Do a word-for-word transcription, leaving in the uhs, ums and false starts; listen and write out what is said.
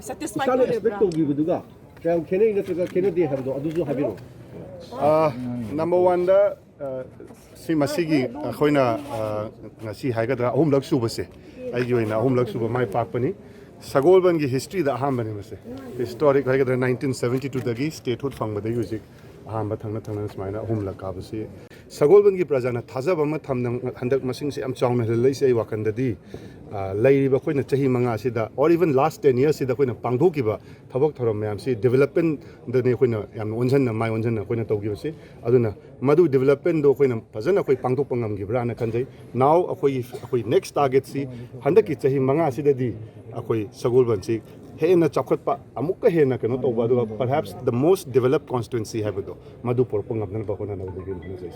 Satisfy ꯏꯁꯥꯅ expect ꯑꯣꯏꯔꯤꯕ꯭ꯔꯥ? ꯇꯧꯈꯤꯕꯗꯨꯒ ꯀꯌꯥꯝ ꯈꯦꯠꯅꯩ ꯅꯠꯇ꯭ꯔꯒ ꯈꯦꯠꯅꯗꯦ ꯍꯥꯏꯕꯗꯣ ꯑꯗꯨꯁꯨ ꯍꯥꯏꯕꯤꯔꯛꯑꯣ꯫ ꯅꯝꯕꯔ ꯋꯥꯟꯗ ꯁꯤ ꯃꯁꯤꯒꯤ ꯑꯩꯈꯣꯏꯅ ꯑ, ꯉꯁꯤ ꯍꯥꯏꯒꯗ꯭ꯔꯥ ꯑꯍꯨꯝꯂꯛ ꯁꯨꯕꯁꯦ, ꯑꯩꯒꯤ ꯑꯣꯏꯅ ꯑꯍꯨꯝꯂꯛ ꯁꯨꯕ ꯃꯥꯏ ꯄꯥꯛꯄꯅꯤ꯫ ꯁꯒꯣꯜꯕꯟꯒꯤ ꯍꯤꯁꯇ꯭ꯔꯤꯗ ꯑꯍꯥꯟꯕꯅꯤ ꯃꯁꯦ꯫ ꯍꯤꯁꯇꯣꯔꯤꯛ ꯍꯥꯏꯒꯗ꯭ꯔꯥ, ꯅꯥꯏꯟꯇꯤꯟ ꯁꯕꯦꯟꯇꯤ ꯇꯨꯗꯒꯤ ꯁ꯭ꯇꯦꯠꯍꯨꯗ ꯐꯪꯕꯗꯒꯤ ꯍꯧꯖꯤꯛ ꯑꯍꯥꯟꯕ ꯊꯪꯅ ꯊꯪꯅꯅ ꯁꯨꯃꯥꯏꯅ ꯑꯍꯨꯝꯂꯛ ꯀꯥꯕꯁꯤ ꯁꯒꯣꯜꯕꯟꯒꯤ ꯄ꯭ꯔꯖꯥꯅ ꯊꯥꯖꯕ ꯑꯃ ꯊꯝꯅ ꯍꯟꯗꯛ ꯃꯁꯤꯡꯁꯦ ꯌꯥꯝ ꯆꯥꯎꯅ ꯍꯦꯜꯂꯛꯏꯁꯦ꯫ ꯑꯩ ꯋꯥꯈꯜꯗꯗꯤ ꯑ, ꯂꯩꯔꯤꯕ ꯑꯩꯈꯣꯏꯅ ꯆꯍꯤ ꯃꯉꯥꯁꯤꯗ, or even last ten yearsꯁꯤꯗ ꯑꯩꯈꯣꯏꯅ ꯄꯥꯡꯊꯣꯛꯈꯤꯕ ꯊꯕꯛ ꯊꯧꯔꯝ ꯃꯌꯥꯝꯁꯤ ꯗꯤꯕꯂꯞꯃꯦꯟꯗꯅꯤ ꯑꯩꯈꯣꯏꯅ ꯌꯥꯝꯅ ꯑꯣꯟꯁꯤꯟꯅ ꯃꯥꯏ ꯑꯣꯟꯁꯤꯟꯅ ꯑꯩꯈꯣꯏꯅ ꯇꯧꯈꯤꯕꯁꯤ꯫ ꯑꯗꯨꯅ ꯃꯗꯨ ꯗꯤꯕꯂꯞꯃꯦꯟꯗꯣ ꯑꯩꯈꯣꯏꯅ ꯐꯖꯅ ꯑꯩꯈꯣꯏ ꯄꯥꯡꯊꯣꯛꯄ ꯉꯝꯈꯤꯕ꯭ꯔꯥꯅ ꯈꯟꯖꯩ꯫ Now ꯑꯩꯈꯣꯏꯒꯤ ꯑꯩꯈꯣꯏ ꯅꯦꯛꯁ ꯇꯥꯔꯒꯦꯠꯁꯤ ꯍꯟꯗꯛꯀꯤ ꯆꯍꯤ ꯃꯉꯥꯁꯤꯗꯗꯤ ꯑꯩꯈꯣꯏ ꯁꯒꯣꯜꯕꯟꯁꯤ ꯍꯦꯟꯅ ꯆꯥꯎꯈꯠꯄ, ꯑꯃꯨꯛꯀ ꯍꯦꯟꯅ ꯀꯩꯅꯣ ꯇꯧꯕ, ꯑꯗꯨꯒ perhaps the most developed constituency ꯍꯥꯏꯕꯗꯣ ꯃꯗꯨ ꯄꯨꯔꯛꯄ ꯉꯝꯅꯅꯕ ꯍꯣꯠꯅꯅꯕꯒꯤ ꯍꯣꯠꯅꯖꯩ꯫